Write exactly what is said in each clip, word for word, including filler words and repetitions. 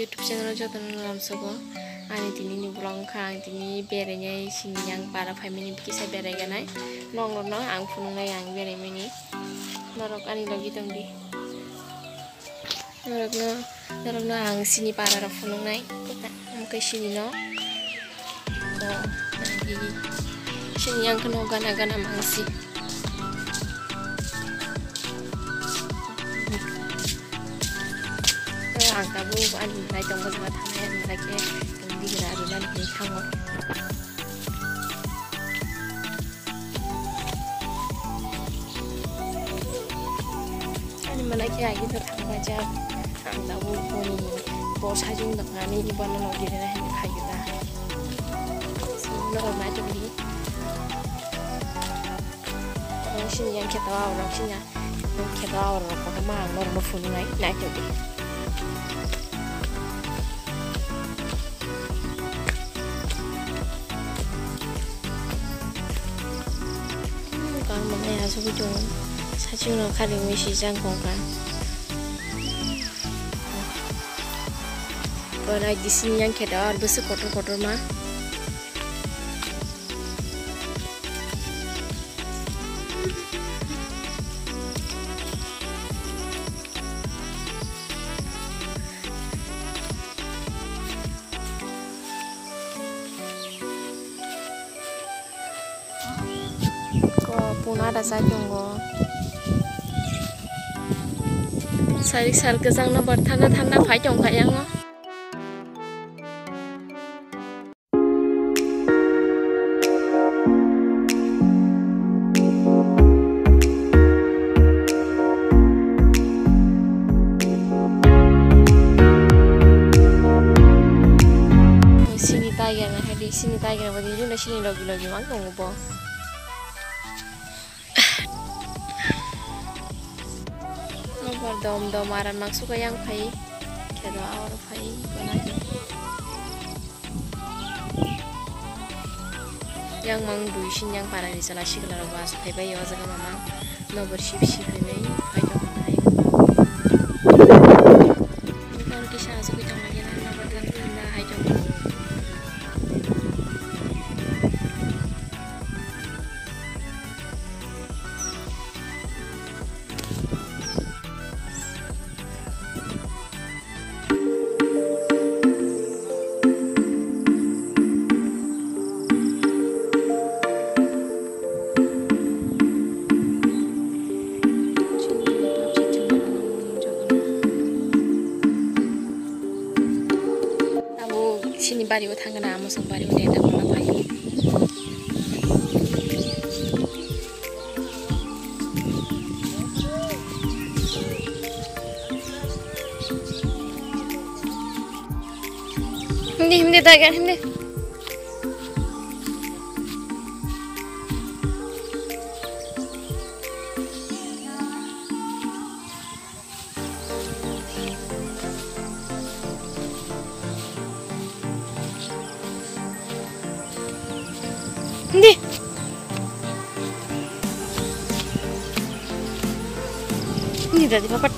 YouTube channel o jotono lamsogo. Ani tini ni vlog wngkha ang tini berainai sini yang para phaimani kisa beraiganai. Nongrokno ang phunuknai ang beraimani. Norok ani logi tongdi. Norokno, norokno ang sini para rok phunuknai. Amkhe sini no. Oh, nangdi. Sini yang kano gana gana mangsi. Oh, ang tabuk ani malai tongbo jaga thangnai, ani malai khe tongdi gira rwna hinwi thango. Ani mana khe agi to thang bajak. Ang tabuk boni bo sajung dok nani ni bono no gire na hin khayu da. So no ma to ni. Ang sini yang khe tawa orang sini. Khe tawa orang kota ma ang no no phunuknai nai to di. Kang mangnai asugwi tongo. Sachwngno kharwi mui sijak kongkha. Borai disini yang khe do ar bwswk kotor kotor ma. Ko puna da chai tongo. Sari sal kwchang no bar thanda thanda phai tongkha yango. Sini tiger na hai di, sini tiger na bodi, sini logi logi mang tongo bo. Nokbar dom dom aram nang suka yang phai, khe do aoro phai, gana khe. Yang mang dui sin yang para ni chala sikla rok ba asuk phai bai o jaga mamang. Nokbar sip sip phai bai, phai tong phai. Nokbar kisa asuk phai tong lagi na, nokbar lang phai na hai tong. Abo sini bari o thangna, amo song bari o neta kono phaio. Hindi, hindi, dagan, hindi. Hindi. Hindi, dadi, papat.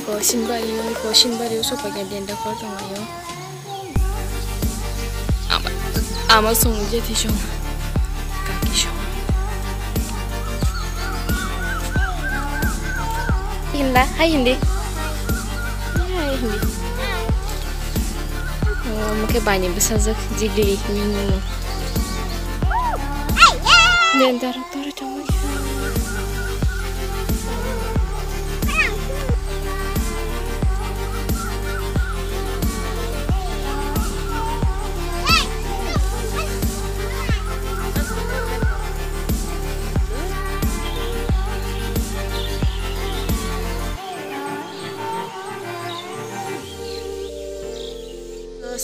Ko sinbari, ko sinbari, uso pagyan denda kol tong ayo. Ama, ama song je thi song. Kaki song. Hinda, hai hindi. Hai hindi. Oh, muke bani bwsajak jigli hinwi nunu. Dendaro tore tongma.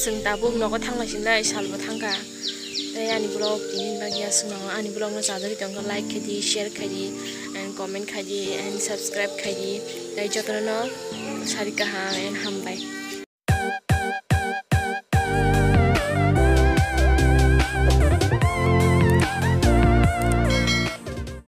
Chwng tabuk nogo thangna sinai salbo thangkha. Tei ani vlog tini bagwi aswk nango. Ani vlog no chajagwi tongkha, like khaidi, share khaidi, and comment khaidi, and subscribe khaidi. Tei jotono no sari kaham and hambai.